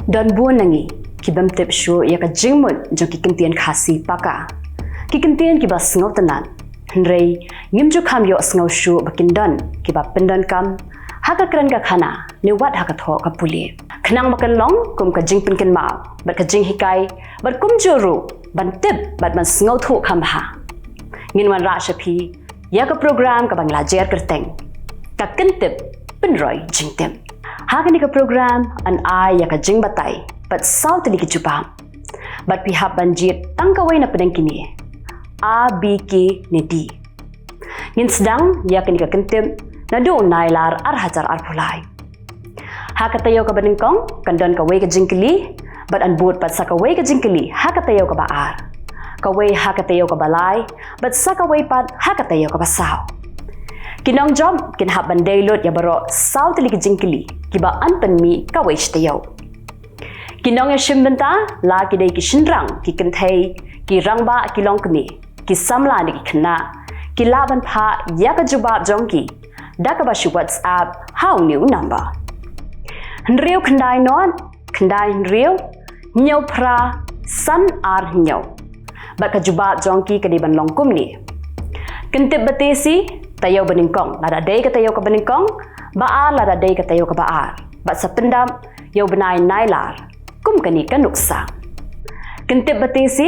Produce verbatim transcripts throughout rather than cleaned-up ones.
Don bun na ngi ki bym tip shuh ïa ka jingmut jong ki kyntien Khasi paka. Ki kyntien kiba sngewtynnat. Hynrei ngim ju kham ïohsngew shuh ba kin don kiba pyndonkam ha ka kren ka khana ne wat ha ka thoh ka pule. Khnang ba kan long kum ka jingpynkynmaw bad ka jinghikai bad kumjuh ruh ban tip bad ban sngewthuh kham bha. Ngin wanrah sha phi ïa ka program kaba ngi la jer kyrteng Ka Kyntip Pynroi Jingtip. Ha kane ka program yn ai ïa ka jingbatai bad saw tylli ki jubab. Bad phi hap ban jied tang kawei na pdeng kine, A, B, K ne D. Ngin sdang ïa kane ka kyntip naduh u Nailar ar hajar arphew lai. Ha ka taïew kaba nyngkong kan don kawei ka jingkylli bad yn bud pat sa kawei ka jingkylli ha ka taïew kaba ar, kawei ha ka taïew kaba lai bad sa kawei pat ha ka taïew kaba saw. Ki nongjop kin hap ban dei lut ïa baroh saw tylli ki jingkylli kiba yn pynmih kawei shi taïew. Ki nongïashim bynta, la ki dei ki shynrang, ki kynthei, ki rangbah, ki longkmie, ki samla ne ki khynnah, ki lah ban phah ïa ka jubab jong ki da kaba shu WhatsApp ha une u number: hynriew khyndai nod khyndai hynriew hynñiew phra san ar hynñiew. Bad ka jubab jong ki ka dei ban long kumne: Kyntip ba tesi, taïew ba nyngkong lada dei ka taïew kaba nyngkong, ba ar lada dei ka taïew kaba ar, bad sa pyndap ïa u bnai Nailar kum kane ka nuksa. Kyntip ba tesi,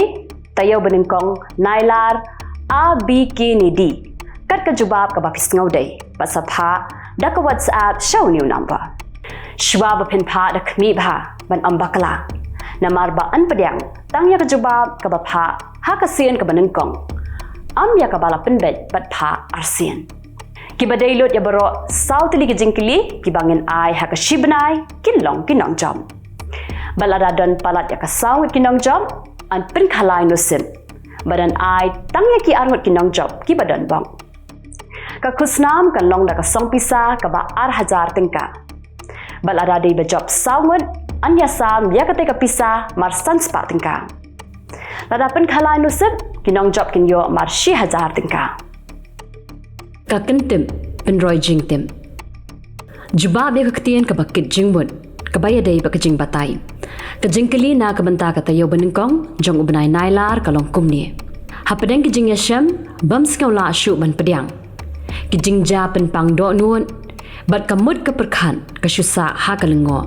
taïew ba nyngkong, Nailar, A, B, K ne D. Kat ka jubab kaba phi sngew dei bad sa phah da ka WhatsApp sha une u number. Shuwa ba phin phah da khmih bha ban ym bakla, namar ba yn pdiang tang ïa ka jubab kaba phah ha ka sien kaba nyngkong, ym ïa kaba la pynbeit bad phah arsien. Kiba dei lut ïa baroh saw tylli ki jingkylli kiba ngin ai ha ka shi bnai kin long ki nongjop. Bad lada don palat ïa ka saw ngut ki nongjop, yn pynkhalai nusip bad yn ai tang ïa ki ar ngut ki nongjop kiba don bok. Ka khusnam kan long da ka song pisa kaba ar hajar tyngka. Bad lada dei ba jop saw ngut, yn ïasam ïa katei ka pisa mar san spah tyngka. Lada pynkhalai nusip, ki nongjop kin ïoh mar shi hajar tyngka. Ka Kyntip Pynroi Jingtip. Jubab ïa ka ktien kaba kit jingmut, kaba ïadei bad ka jingbatai. Ka jingkylli na ka bynta ka taïew ba nyngkong jong u bnai Nailar ka long kumne: Hapdeng ki jingïashem bym sngew lah shuh ban pdiang, ki jingjia pynpang dohnud bad ka mut ka pyrkhat ka shu sah ha ka lyngngoh.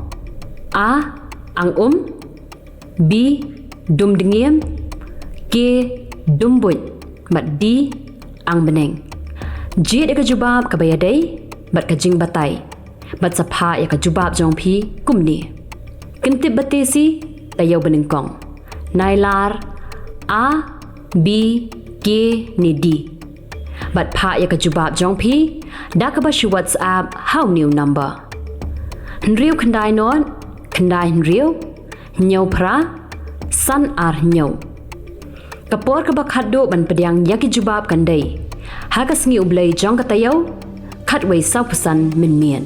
A, ang um. B, dum dngiem. K, dum buit. Bad D, ang bneng. Jied ïa ka jubab kaba ïadei bad ka jingbatai bad sa phah ïa ka jubab jong phi kumne: Kyntip ba tesi, taïew ba nyngkong, Nailar, A, B, K ne D. Bad phah ïa ka jubab jong phi da kaba shu WhatsApp ha une u number: hynriew khyndai nod khyndai hynriew hynñiew phra san ar hynñiew. Ka por kaba khatduh ban pdiang ïa ki jubab kan dei ha ka sngi U Blei jong ka taïew khatwei sawphew san mynmiet.